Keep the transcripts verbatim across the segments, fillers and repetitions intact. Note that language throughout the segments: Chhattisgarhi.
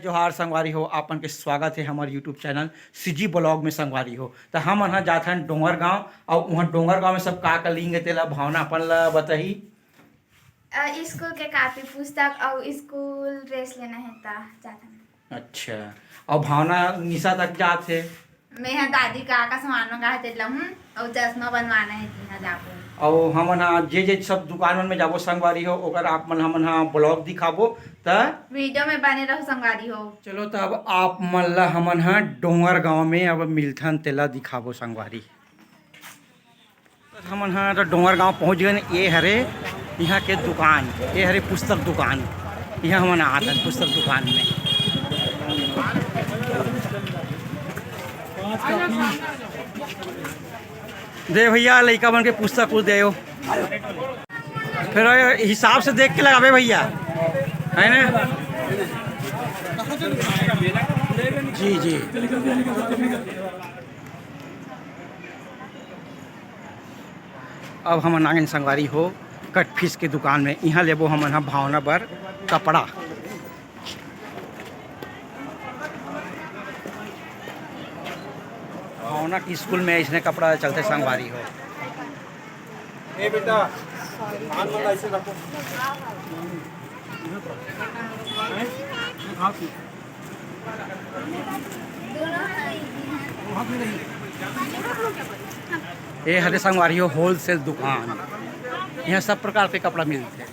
जोहार संगवारी हो, आपन के स्वागत हे हमर YouTube चैनल सीजी ब्लॉग में। संगवारी हो, त हमन ह जाथन डोंगरगांव, अउ उहाँ डोंगरगांव में सब का का लीन हे, तेला भावना अपन ला बताही। अ, स्कूल के कापी पुस्तक अउ स्कूल ड्रेस लेना हे, त जाथन। अच्छा, अउ भावना निशा तक जात हे। मैं ह दादी का का सामान मंगाए हे, तेला हूँ, अउ चश्मा बनवाना हे, तिहा जाबो। अउ हमन ह जे जे सब दुकान मन में जाबो संगवारी हो, ओकर आप मन हमन ह ब्लॉग दिखाबो, त वीडियो में बने रहो संगवारी हो। चलो, त अब आप मन ला हमन ह डोंगरगांव में अब मिलथन, तेला दिखाबो संगवारी। हमन ह तो डोंगरगांव पहुंच गए। ये हरे यहाँ के दुकान, ये हरे पुस्तक दुकान। यहाँ हमन आत हन पुस्तक दुकान में। दे भैया, लइका मन के पुस्तक कुछ दे। फिर हिसाब से देख के लगाबे भैया, है ना? जी, जी। अब हमन आगेन संगवारी हो कट फिश के दुकान में। इहाँ लेबो हमन ह भावना बर कपड़ा। भावना के स्कूल में इसने कपड़ा चलते संगवारी हो। ए बेटा, धान मन ला ऐसे रखो। ये हरे संगवारी हो होलसेल दुकान, यहाँ सब प्रकार के कपड़ा मिलते।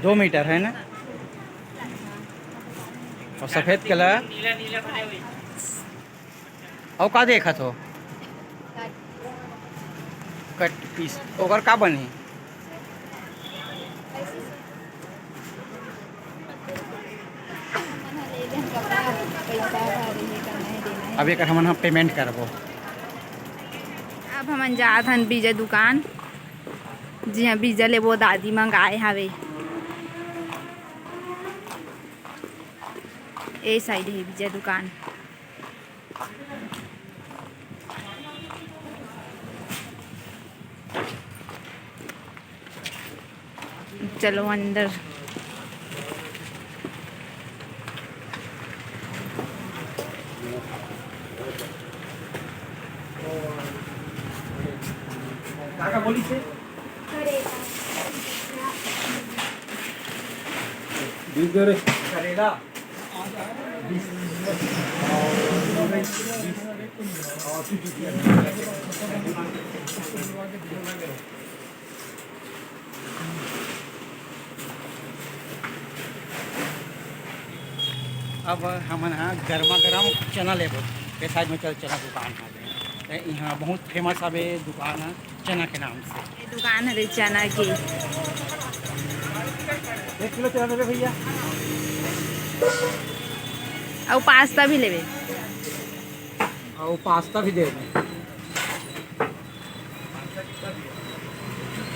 दो मीटर है ना, और सफेद कलर। अउ का देखत हो? कट पीस, ओकर का बनही? अब एकर हमन ह पेमेंट करबो। अब हमन जात हन बीजा दुकान, जिहाँ बीजा लेबो, दादी मंगाए हावे। ए साइड हे बीजा दुकान। चलो अंदर। काका बोली से? करेला। बीस दे रे। करेला। अब हमन ह गरमा गरम चना लेबो। ए साइड में चल, चना दुकान हवे। ए इहाँ बहुत फेमस हवे दुकान ह चना के नाम से। ये दुकान हरे चना के। एक किलो चना लेबे भैया। अउ पास्ता भी लेबे। अउ पास्ता भी दे दे।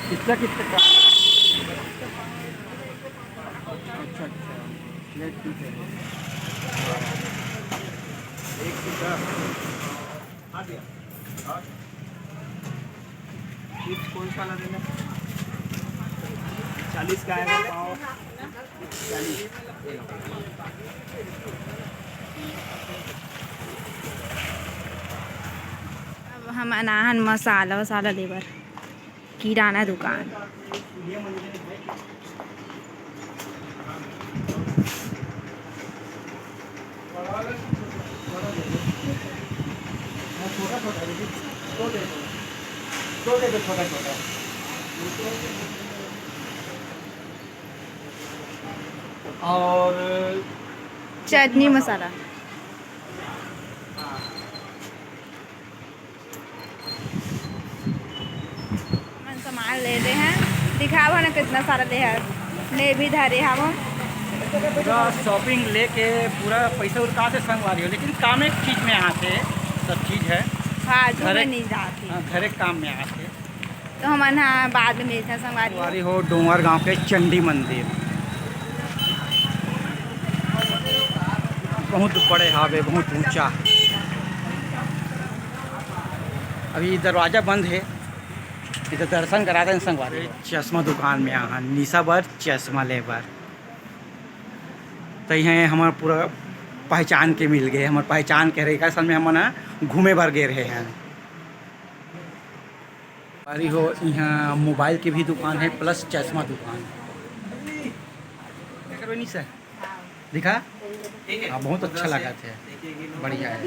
कितना, कितना का? अच्छा, अच्छा। प्लेट ठीक है। एक किलो। हाँ भैया। हाँ। चिप्स कौन सा वाला देना? चालीस का आएगा पाव। चालीस। अब हमन आए हन मसाला वसाला लेबर, किराना दुकान। छोटा छोटा दे दो, दो दे दो छोटा छोटा। और चटनी मसाला। हमन सामान ले ले हन, दिखावा ना कितना सारा ले हन, ले भी धरे हवं। पूरा शॉपिंग लेके पूरा पैसा उरका से संगवारी हो, लेकिन काम एक चीज में आते, सब चीज है। हाँ, जो घरे, में नहीं जाती। हाँ, घरे काम में आते। तो हमन ह बाद में मिलथन संगवारी हो। संगवारी हो, डोंगरगांव के चंडी मंदिर बहुत बड़े हावे, बहुत ऊंचा। अभी दरवाजा बंद हे, इधर दर्शन करा देन संगवारी। चश्मा दुकान में आहा, निशा बर चश्मा ले बर। त इहें हमर पूरा पहचान के मिल गए, हमर पहचान के रहे, असल में हमन ह घूमे बर गे रहे हैं। अरे हो, यहाँ मोबाइल के भी दुकान है plus चश्मा दुकान। क्या करबे निशा? दिखा। हाँ, बहुत अच्छा लगा थे, बढ़िया है।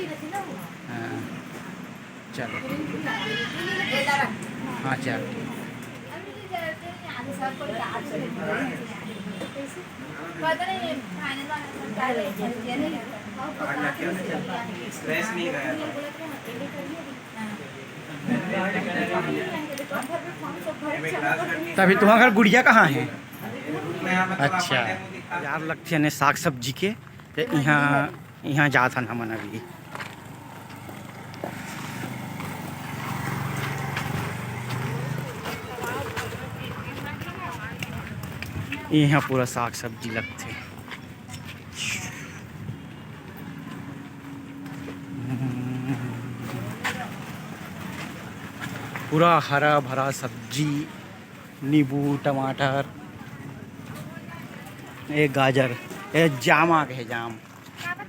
हाँ, चलो। हाँ, चल। तभी तुम्हारा घर गुड़िया कहाँ है? अच्छा, बाजार लगथे ने साग सब्जी के, ते इहाँ, इहाँ जात हन हमन अभी। इहाँ पूरा साग सब्जी लगथे। पूरा हरा भरा सब्जी, नींबू, टमाटर, ए गाजर, ए जाम आ गए, जाम।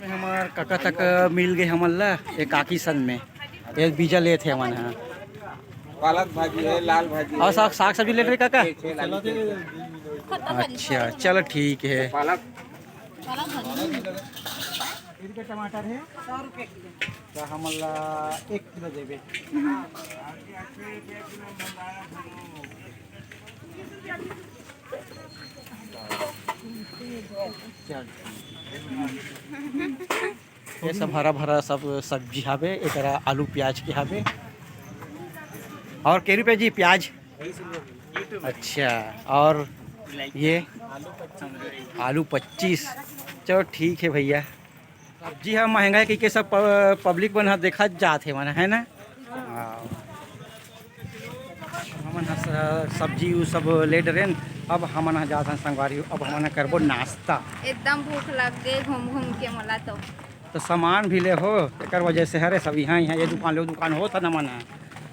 में हमार काका तक मिल गए हमन ला, ए काकी सन में, ए बीजा लेत हे हमन हा। पालक भाजी है, लाल भाजी और है। साग, साग सब्जी लेत रहे काका? ये छह लाली के। अच्छा, चलो ठीक है। पालक। इनके टमाटर है सौ रुपये किलो। तो हमन ला एक किलो देबे। चल। ये सब हरा भरा सब सब्जी हावे, एकरा आलू प्याज के हावे। और के रुपये जी प्याज? अच्छा, और ये आलू पच्चीस। चलो ठीक है भैया, सब्जी ह महंगा है कि के सब प-, पब्लिक मन ह देखत जात हे मन, है ना? हाँ। हमन ह स-, सब्जी उ सब ले डरेन। अब हमन ह जात हन संगवारी, अब हमन ह करबो नाश्ता। एकदम भूख लग गे घूम घूम के मोला तो। तो सामान भी ले हो, एकर वजह से हरे सब यहाँ, यहाँ ये दुकान ले, वो दुकान होत ह न मन ह।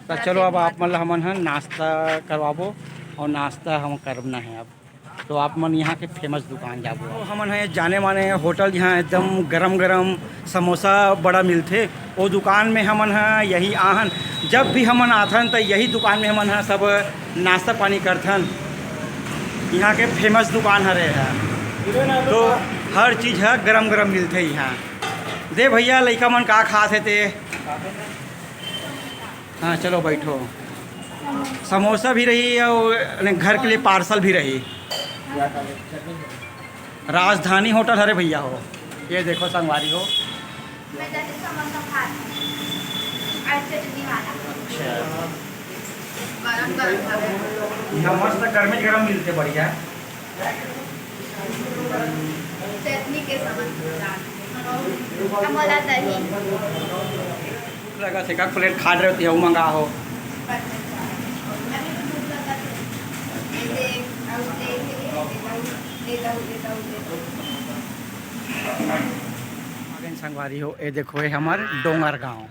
तो चलो अब आप मन ल हमन ह नाश्ता करवाबो और नाश्ता हम करना है अब। तो आप मन यहाँ के फेमस दुकान जाबो। तो हमन ह जाने माने होटल, यहाँ एकदम गरम गरम समोसा बड़ा मिलथे। वो दुकान में हमन ह यही आहन, जब भी हमन आथन त यही दुकान में हमन ह सब नाश्ता पानी करथन। यहाँ के फेमस दुकान हरे है, तो हर चीज़ ह गरम गरम मिलथे यहाँ। दे भैया, लइका मन का खात हे ते? हाँ, चलो बैठो। समोसा भी रही और घर के लिए पार्सल भी रही। राजधानी होटल हरे भैया हो, ये देखो संगवारी हो। मैं जाके समोसा खा रही हूँ। आज चटनी वाला। अच्छा। गरम गरम खा रहे हैं। यहाँ मस्त गर्मे गरम मिलते, बढ़िया। चटनी के साथ। अब वाला दही। लगा से का प्लेट खा रहे होती है, वो मंगा हो। अभी तो भूख लगा था। ये दे, और दे, दे, दे, दे, दे, दे, दे, दे। संगवारी हो, ये देखो, ये हमार डोंगर गांव।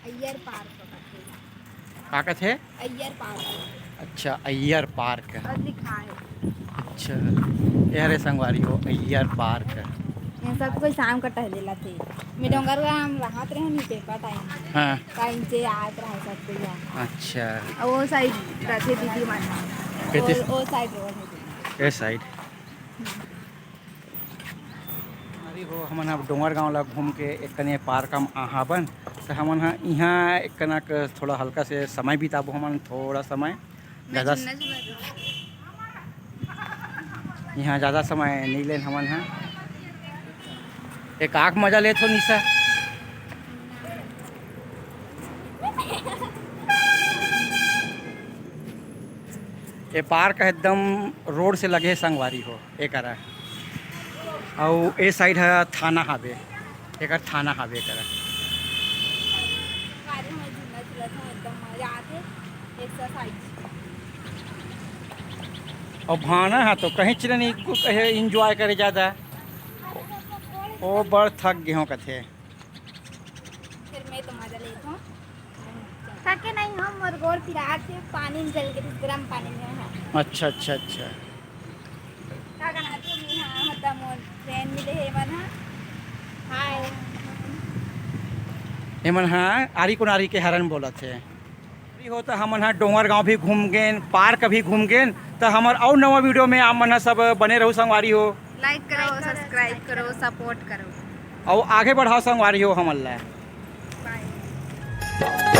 अय्यर पार्क कथे। का कथे? अय्यर पार्क। अच्छा, अय्यर पार्क। और लिखा है। अच्छा, ये हरे संगवारी हो, अय्यर पार्क। यहाँ सब कोई शाम का टहले ला थे। मैं डोंगरगांव हम रहत रहे नहीं पेपर टाइम। हाँ। टाइम से आत रहा सब कोई यहाँ। अच्छा। और वो साइड रथे दीदी मन। कहते वो, वो साइड रोड है। ये साइड। अरे हो, हमन अब डोंगरगांव ला घूम के एक कने पार्क म आहाबन, त हमन ह इहाँ एक कनक थोड़ा हल्का से समय बिताबो। हमन थोड़ा समय ज़्यादा इहाँ ज़्यादा समय नहीं लेन हमन ह। एक आँख मजा लेथो निशा। ये पार्क एकदम रोड से लगे हे संगवारी हो, एकरा। अउ ए साइड ह थाना हावे, एकर थाना हावे एकरा। गाड़ी में झूला झूलत हूँ, एकदम मजा आथे, एक्सरसाइज। अउ भाना ह तो कहीं चिरन इनको कहे एंजॉय करे जादा। ओ बड़ थक गे हो कथे। फिर मैं तो मजा लेत हूँ। ताके नहीं हम मोर गोड़ पिरात हे, पानी में जल गिरिस, गरम पानी में। हाँ। अच्छा अच्छा अच्छा। का कहना तू? हाँ, होता मोर फ्रेंड मिले हे मन। हाय। एमन हा आरी कोन आरी के हरन बोलत हे। आरी हो तो हमन हा डोंगरगांव भी घूम गेन, पार्क भी घूम गेन। तो हमर अउ नवा वीडियो में आप मन हा सब बने रहू संगवारी हो। लाइक करो, सब्सक्राइब करो, सपोर्ट करो। अउ आगे बढ़ाओ संगवारी हो हमन ला। बाय।